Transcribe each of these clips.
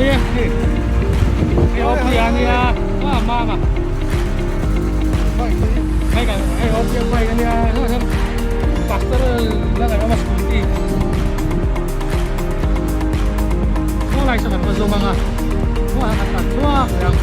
mai e. Hei awpia a nia a manga. Hei kan hei awpia bike a nia pastor la kan awm a scooty. Saw lai saw kan va zawm ang a. Saw ah kan tlan chhuak leh ang.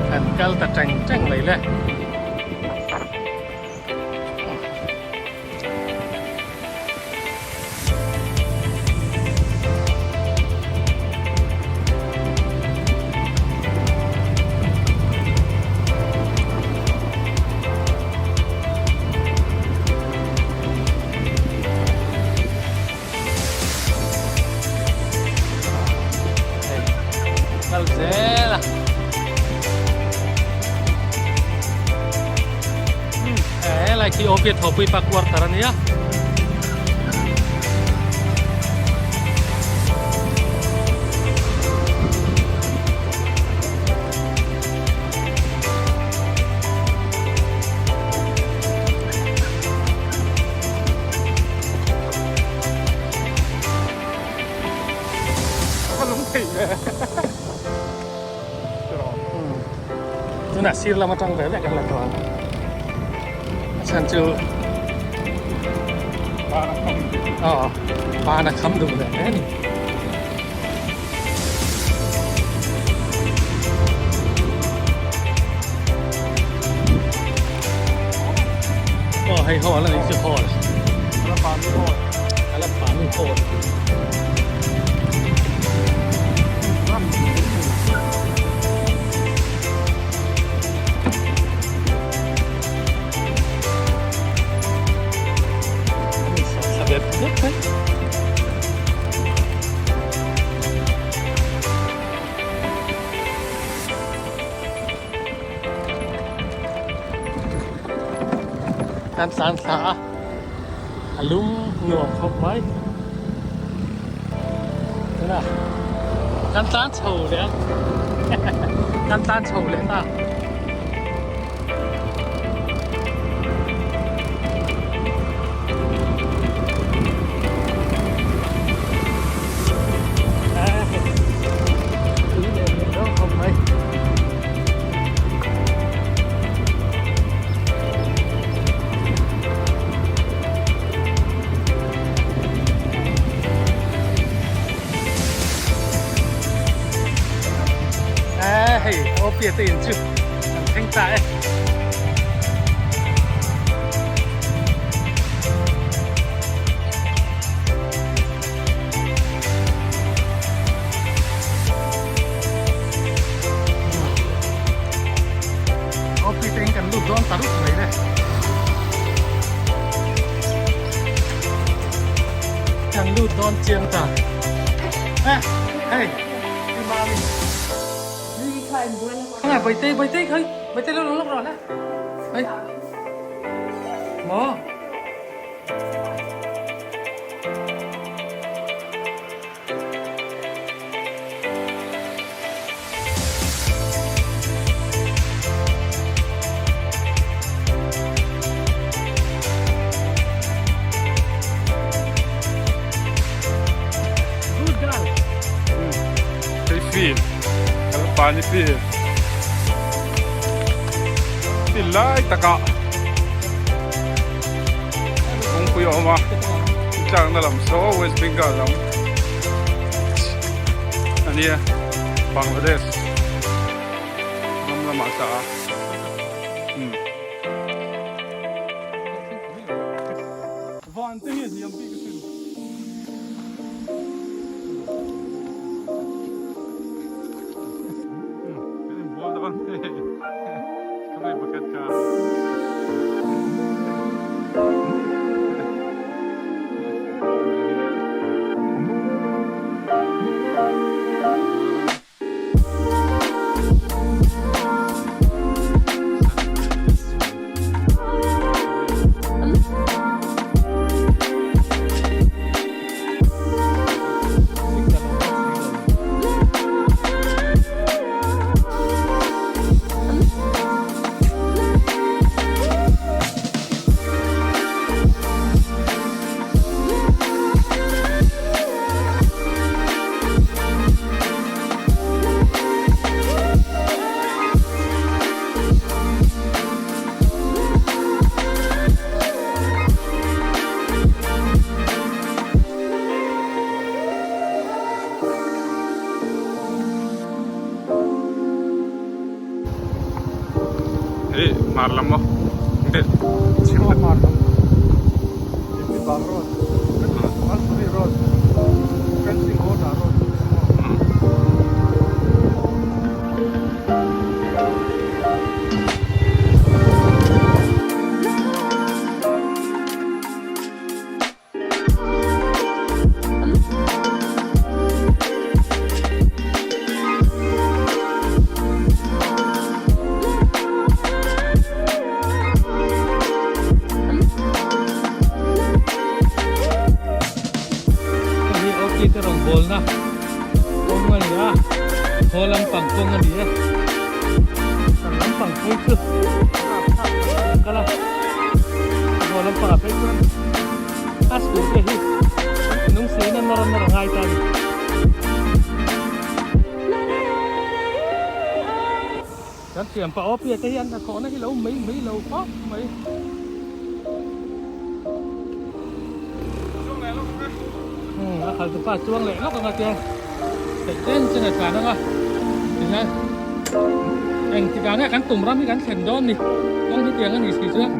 Kan kal ta teng teng mai le. Kal zel a. Helai khi awm pian thawpui pa quarter a nia. Tunah sir lam atang ve vek a la tawh ang a chhan chu aw ban a kham duh leh hle a ni. hei hall a nih chu hall. Kalapani hall. Kalapani hall. Kan tlan thla a, a lum nuam khawp mai. Tunah kan tlan chho leh a, kan tlan chho leh ta. Hei awpia te in chu kan thleng ta e. Awpia te in kan lut dawn ta rup mai le. Kan lut dawn chiang ta. Hei, i mami. Khawngaih Bawihtei, Bawihtei khawi, Bawihtei lo lang lawk rawh le. Hei. Maw. Good girl. Hei field Kalpani field field lai takah kawngpui a awm a tlakna lam saw West Bengal lam a nia Bangladesh ram lamah tla a umm. Van te hi a hniam bik asin. Kan inbual dawn hei ka hmei pakhat kha. Hei hmar lam maw chhim hmar lam Road, Malpuri Road, Fencing Border Road. Hei hi Oki te rawngbawlna kawng a ni a, haw lampang kawng a ni e. Kan lampang phei chu a kal a, haw lampangah phei chuan a school te hi nung siin a nawr a nawr a ngai ta a ni. Kan thiam pa aw pia te hian hnathawhna hi lo mai mai lo khawp mai. Umm a khaltu pa chuang leh lawk anga tia theih chen chen a tlan anga tihian engtikah nge kan tum ram hi kan thlen dawn ni kawng hi tiang a ni si chuan.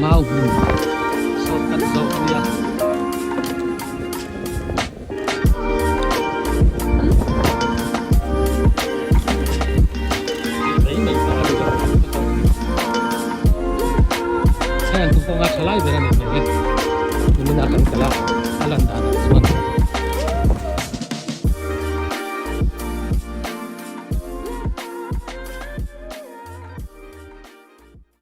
Mau hmun shortcut zawk a nia. Mai mai pawh a ni lo. Heng kawng a tha lai ber a ni hmel e. Nimin a kan kal a.